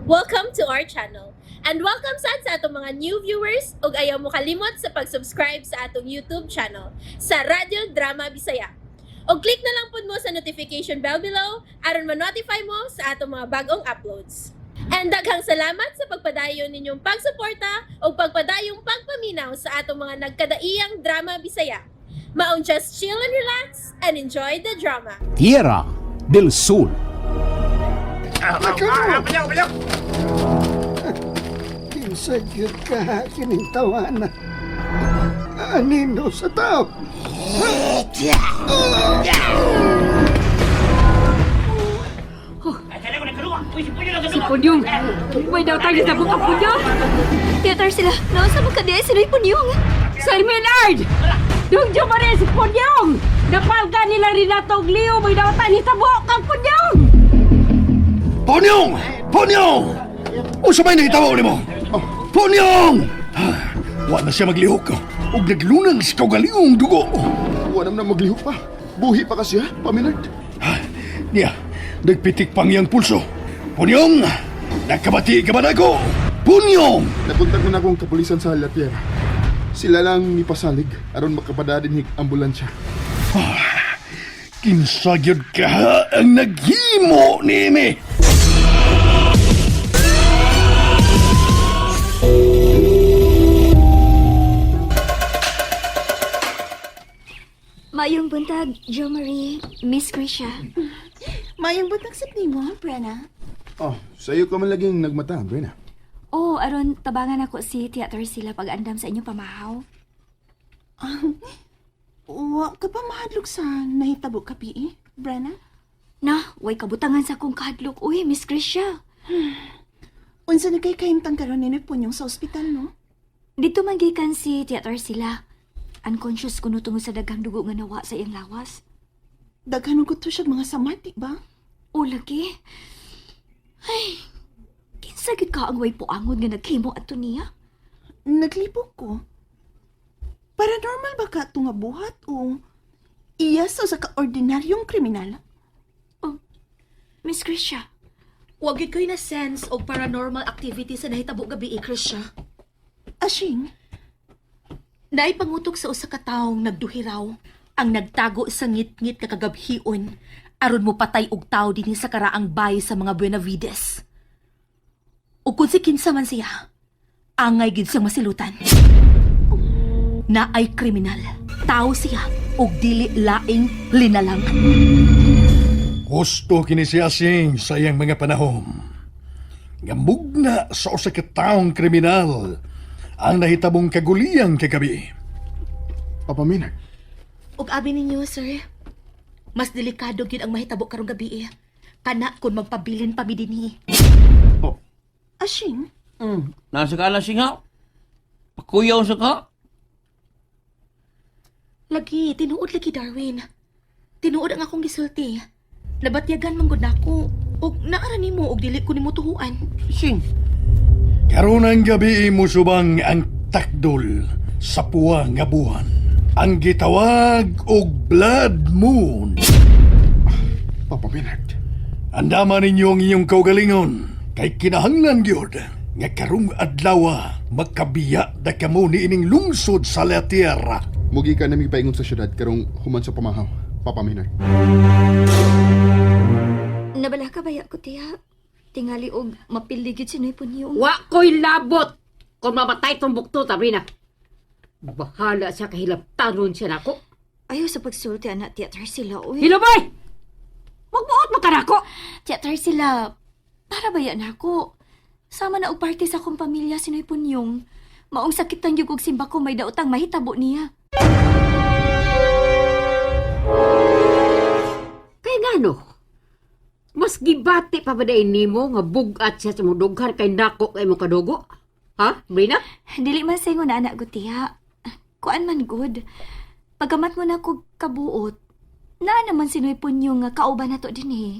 Welcome to our channel. And welcome sad sa atong mga new viewers ug ayaw mo kalimot sa pag-subscribe sa atong YouTube channel sa Radyo Drama Bisaya. Og click na lang pud mo sa notification bell below aron ma-notify mo sa atong mga bagong uploads. And daghang salamat sa pagpadayon ninyong pagsuporta ug pagpadayong pagpaminaw sa atong mga nagkadaiyang drama Bisaya. Maong just chill and relax and enjoy the drama. Tierra del Sol. Kinsa gyud ka kining tawana. Anino sa tao? Si Punyong! May daw tayo sa buka Punyong! Theater sila. Naunsa man ka diay sinoy Punyong? Sir Millard! Dugjo pa rin si Punyong! Napalga nila Renato og Leo, may daw tayo sa buka Punyong! Ponyong! Ponyong! Unsa may nahitabo nimo? Ponyong! Wa na siya maglihok. Ug naglunang sa kaugalingong dugo. Wa naman na maglihok pa. Buhi pa kasi ha, Paminard. Niya, nagpitik pang iyang pulso. Ponyong! Nakabati ka ba nako? Punyong! Nakontak na akong kapulisan sa La Tierra. Sila lang ni pasalig aron makapadadin hig ambulansya. Kinsa gyud ka ang naghimo nini? Mayong buntag, Jo Marie, Miss Grisha. Mayong buntag sa nimo, Brenna. Oh, sa iyo ka man laging nagmata, Brena. Oh, aron tabangan ako si Theater sila pag-andam sa inyong pamahaw. Wa ka pa mahadlok sa nahitabo ka pi, Brenna? Na, way kabutangan sa akong kahadlok. Uy, Miss Grisha. Unsa na kay kahimtang karon ni Punyong sa ospital, no? Dito man gikan si Theater sila. Unconscious kuno tungod sa daghang dugo nga nawa sa iyang lawas. Daghan og kuto siya mga samati ba? O lagi. Ay, kinsa gid ka ang way puangon nga naghimo adto niya? Naglibog ko. Paranormal ba ka ito nga buhat o iya sa usa ka ordinaryong kriminal? Miss Grisha, Wa gyud ko'y na sense og paranormal activity sa nahitabo gabi, Krisha. Ashing, Naay pangutok sa usa ka taong nagduhiraw ang nagtago sa ngitngit kakagabhion aron mo patay og tawo dinhi sa karaang bay sa mga Buenavides. Ug kun si kinsa man siya, angay gid siyang masilutan. Naay kriminal, tawo siya ug dili laing linalang. Gusto kini si Asing sa iyang mga panahon. Nga mugna sa usa ka taong kriminal ang nahitabong kaguliyang kagabi. Papa Minard. Ug abi ninyo, sir, mas delikado gyud ang mahitabo karong gabi. Kana kun magpabilin pa mi dinhi. Ashing, Nasa ka lang singaw. Pakuyaw sa ka. Lagi, tinuod lagi Darwin. Tinuod ang akong gisulti. Nabatyagan man gud nako. Og naara nimo og dili ko nimo tuhuan. Sing. Karon ang gabi musubang ang takdol sa puwa nga buwan. Ang gitawag og Blood Moon. Papa Minard. Andama ninyo ang inyong kaugalingon kay kinahanglan gyud nga karong adlaw makabiya da kamo niining lungsod sa La Tierra. Mugi ka nami paingon sa syudad karong human sa pamahaw, Papa Minard. nabala ka baya ko tiya? Tingali og mapiligid si Noy Punyong. Wa ko'y labot! Kung mamatay tong bukto, Sabrina. Bahala siya kahilabtanon siya nako. Ayaw sa pagsulti ana theater sila uy. Hilabay! Magbuot mo ka nako! Theater sila. Para baya na ako. Sama na og parte sa akong pamilya si Noy Punyong. Maong sakitan gyud og simba ko may daotang mahitabo niya. Kay ngano? Mas gibati pa ba dahil nimo nga bugat siya sa mudughan kay nako kay mo kadugo? Ha, Brina? Dili man sa ingon na anak ko tiya. Kuan man good. Pagamat mo na ko kabuot, naa naman si Noy Punyong nga kauban na to din eh.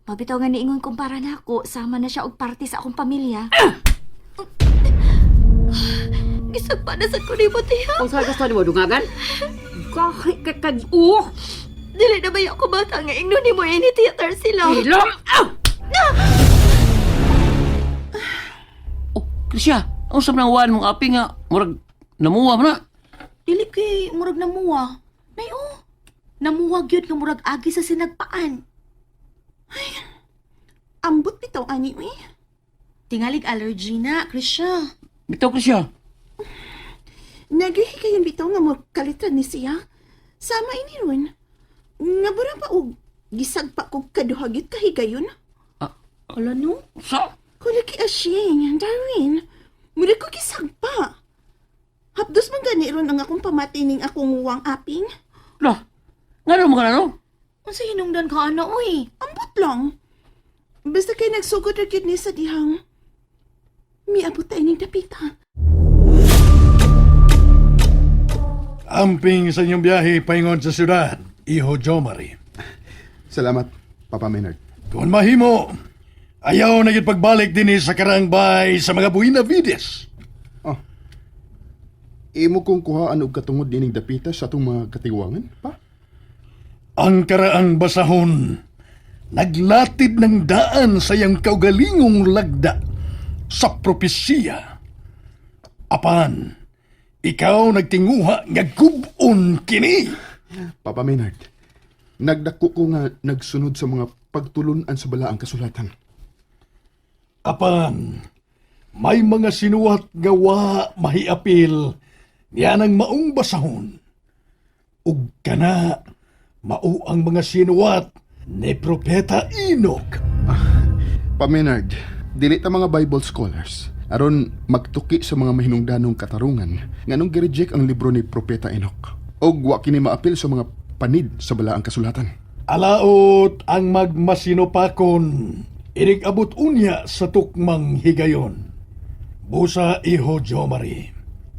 Mabitaw nga niingon kumpara na ako, sama na siya og parte sa akong pamilya. Gisagpa na sa ko nimo tiya. Kung saan gusto nimo dungagan? Kahit ka kag-uok! Dili na ba ako bata nga ingnon nimo ini theater sila? Hilom! Ah! Krisya, ang usap ng uwan mong api nga, murag namuha mo na. Dili kay murag namuha. Nay oh. Namuha gyud nga murag agi sa sinagpaan. Ambot bitaw ani uy. Tingalig allergy na, Krisya. Bitaw, Krisya. Nagihikayon bitaw nga mo kalitan ni siya. Sama ini ron. Nga bura pa og gisagpa kog kaduha gyud kahigayon. Ala no? Sa? Kulaki asyeng, Darwin. Mura ko gisagpa. Hapdos man gani ron ang akong pamati ning akong uwang aping. Lah, nga mo ka na no? Unsa hinungdan ka ana uy? Ambot lang. Basta kay nagsugod ra gyud ni sa dihang. Miabot ta ining dapita. Amping sa inyong biyahe paingon sa syudad, Iho Jomari. Salamat, Papa Maynard. Kung mahimo, ayaw na gyud pagbalik dinhi sa karangbay sa mga Buenavides. Oh. Imo kong kuhaan og katungod nining dapita sa atong mga katiwangan, pa? Ang karaang basahon, naglatid ng daan sa iyang kaugalingong lagda sa propesiya. Apan, ikaw nagtinguha nga gubon kini. Papa Maynard, nagdako ko nga nagsunod sa mga pagtulunan sa balaang kasulatan. Apan, may mga sinuwat nga wa mahiapil niya ng maong basahon. Ug kana, mao ang mga sinuwat ni Propeta Enoch. Pa Maynard, dili ta mga Bible scholars aron magtuki sa mga mahinungdanong katarungan nganong gireject ang libro ni Propeta Enoch. Og wa kini maapil sa mga panid sa balaang kasulatan. Alaot ang magmasinupakon, inig-abot unya sa tukmang higayon. Busa iho Jomari,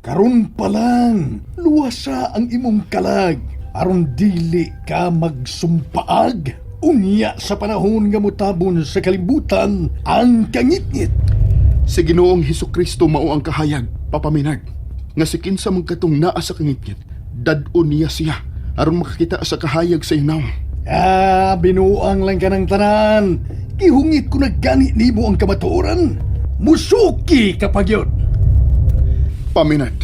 karon pa lang, luwasa ang imong kalag, aron dili ka magsumpaag. Unya sa panahon nga motabon sa kalibutan ang kangitngit. Si Ginoong Hesus Kristo mao ang kahayag, Papa Maynard, nga si kinsa man katong naa sa kangitngit, dad-on niya siya aron makakita sa kahayag sa inaw. Ah, binuang lang ka ng tanan. Gihungit ko na gani nimo ang kamatuoran. Musuki kapag yun. Paminad,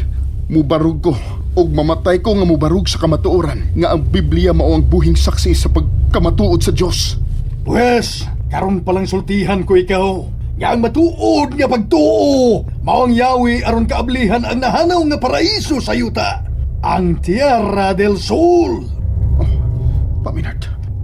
mubarug ko og mamatay ko nga mubarug sa kamatuoran nga ang Biblia mao ang buhing saksi sa pagkamatuod sa Dios. Pwes, karon palang sultihan ko ikaw. Nga ang matuod nga pagtuo, mao ang yawi aron kaablihan ang nahanaw nga paraiso sa yuta. Ang Tierra del Sol. Paminad,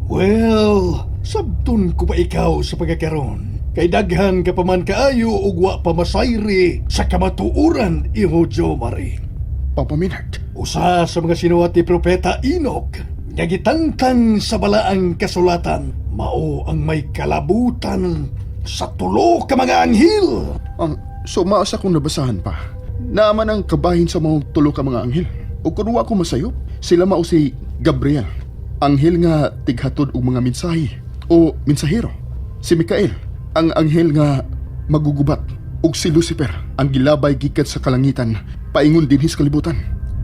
Well, sabton ko pa ikaw sa pagkakaron. Kay daghan ka pa man kaayo ug wa pa masayri sa kamatuoran, iho Jomari. Papa Minard, Usa sa mga sinuwat ni Propeta Enoch nga gitangtang sa balaang kasulatan, mao ang may kalabutan sa tulo ka mga anghel. ang suma sa akong nabasahan pa. Naaman ang kabahin sa mga tulo ka mga anghel. O kun wa ko masayop, sila mao si Gabriel, anghel nga tighatod og mga mensahe o mensahero. Si Mikael, ang anghel nga magugubat ug si Lucifer, ang gilabay gikan sa kalangitan paingon dinhi sa kalibutan.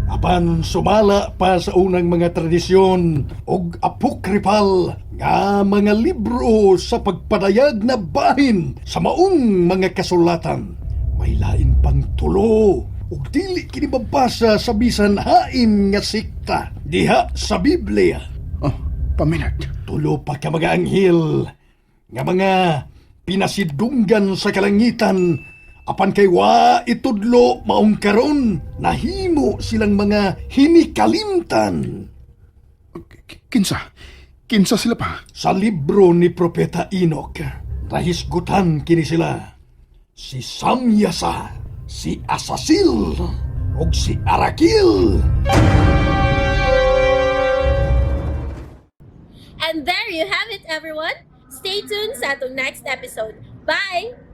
Apan sumala pa sa unang mga tradisyon ug apokripal nga mga libro sa pagpadayag na bahin sa maong mga kasulatan. May lain pang tulo ug dili kini mabasa sa bisan hain nga sikta diha sa Biblia. Oh, Paminard. Tulo pa ka mga anghel nga mga pinasidunggan sa kalangitan apan kay wa itudlo maong karon nahimo silang mga hinikalimtan Kinsa? Kinsa sila pa? sa libro ni Propeta Enoch. Nahisgutan kini sila si Samyasa, si Asasil ug si Arakil. And there you have it, everyone. Stay tuned sa atong next episode. Bye!